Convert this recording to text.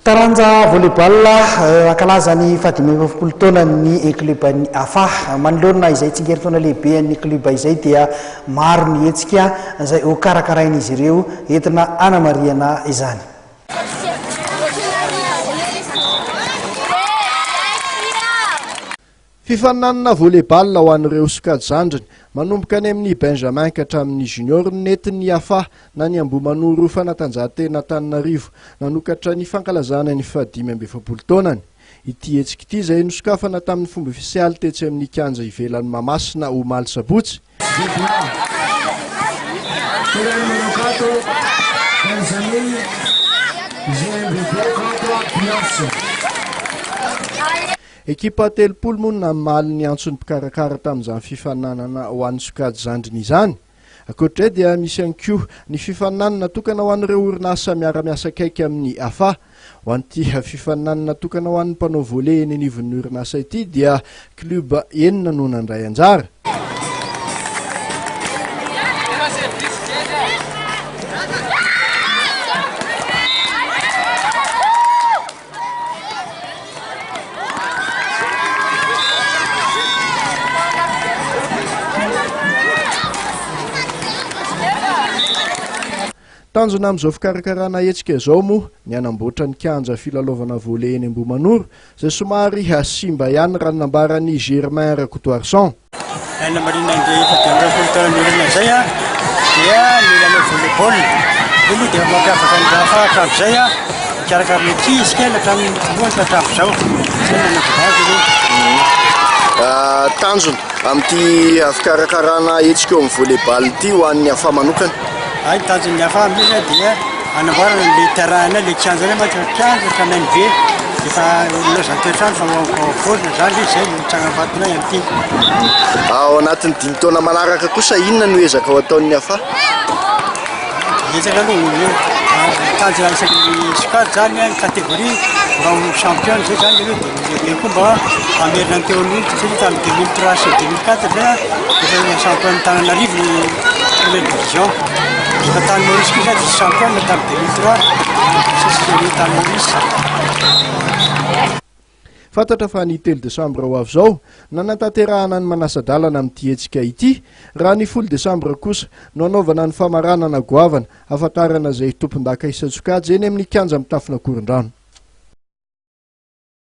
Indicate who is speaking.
Speaker 1: Taranja volley-ball, Hankalaza ny fahadimy ambin'ny taonan'ny club ny AFA. Manoloana izay tsingerin-taona lehibe an'ny club izay dia maro ny hetsika izay ho karakarain'izy ireo entina hanamarihana izany.
Speaker 2: Fifaninanana volley-ball ho an'ireo sokajy zandriny, manomboka any amin'ny Benjamin ka hatramin'ny Junior no nentin'ny AFA na ny Ambohimanoro Fanatanjahantena Antananarivo nanokatra ny fankalazana ny fahadimy amby efapolo taonany. Ity hetsika ity izay nosokafana tamin'ny fomba ofisialy tetsy amin'ny kianja ivelan'i Mahamasina omaly sabotsy. Ekipa 30 moa no namaly ny antson'ny mpikarakara tamin'izany fifaninanana ho an'ny sokajy zandriny izany. Ankoatra izay dia misy ihany koa ny fifaninanana natokana ho an'ireo orinasa miara-miasa akaiky amin'ny AFA. Ho an'ity fifaninanana natokana ho an'ny mpanao volley eny anivon'ny orinasa ity dia club enina no nandray anjara. Tanjona amin'izao fikarakarana hetsika izao moa ny hanamboatra ny kianja filalaovana volley eny Ambohimanoro izay somary simba ihany raha ny nambaran'i Germain Rakotoarison.
Speaker 3: Nanamarina an'izay efa 25 taona niorina izay dia ny lalao volley-ball. Io moa dia mampiavaka ny Rafa hatramin'izay, mikarakara ny ankizy kely hatramin'ny voalohany ka hatramin'izao. Izay no nanaovana azy aloha.
Speaker 2: Tanjona amin'ity fikarakarana hetsika eo amin'ny volley-ball ity ho an'ny AFA manokana?
Speaker 3: Hay, ny tanjon'ny AFA amin'io dia hanamboarana an'ilay terrain-nay, ilay kianja ilay mantsy efa kianja tranainy be. Efa nilaozan'ny toetr'andro fa voaozona izany izy, izay no tsangambatonay amin'ity.
Speaker 2: Ao anatin'ny dimy taona manaraka kosa, inona no ezaka ho ataon'ny AFA?
Speaker 3: Ezaka aloha ny tanjona isaky ny sokajy izany, ny catégorie mba ho champion izay izany aloha dia eo koa mba hamerina ny teo aloha satria tamin'ny 2003 sy 2004 izay efa champion Antananarivo ny première division. Efa tany Maurice koa izay vice champion tamin'ny 2003 sy tany Maurice.
Speaker 2: Fantatra fa ny telo desambra ho avy izao, nanatanterahana ny manasa-dalana amin'ity hetsika ity, raha ny folo desambra kosa no hanaovana ny famaranana goavana hahafantarana izay tompondaka isan-tsokajy eny amin'ny kianja mitafon'Akorondrano.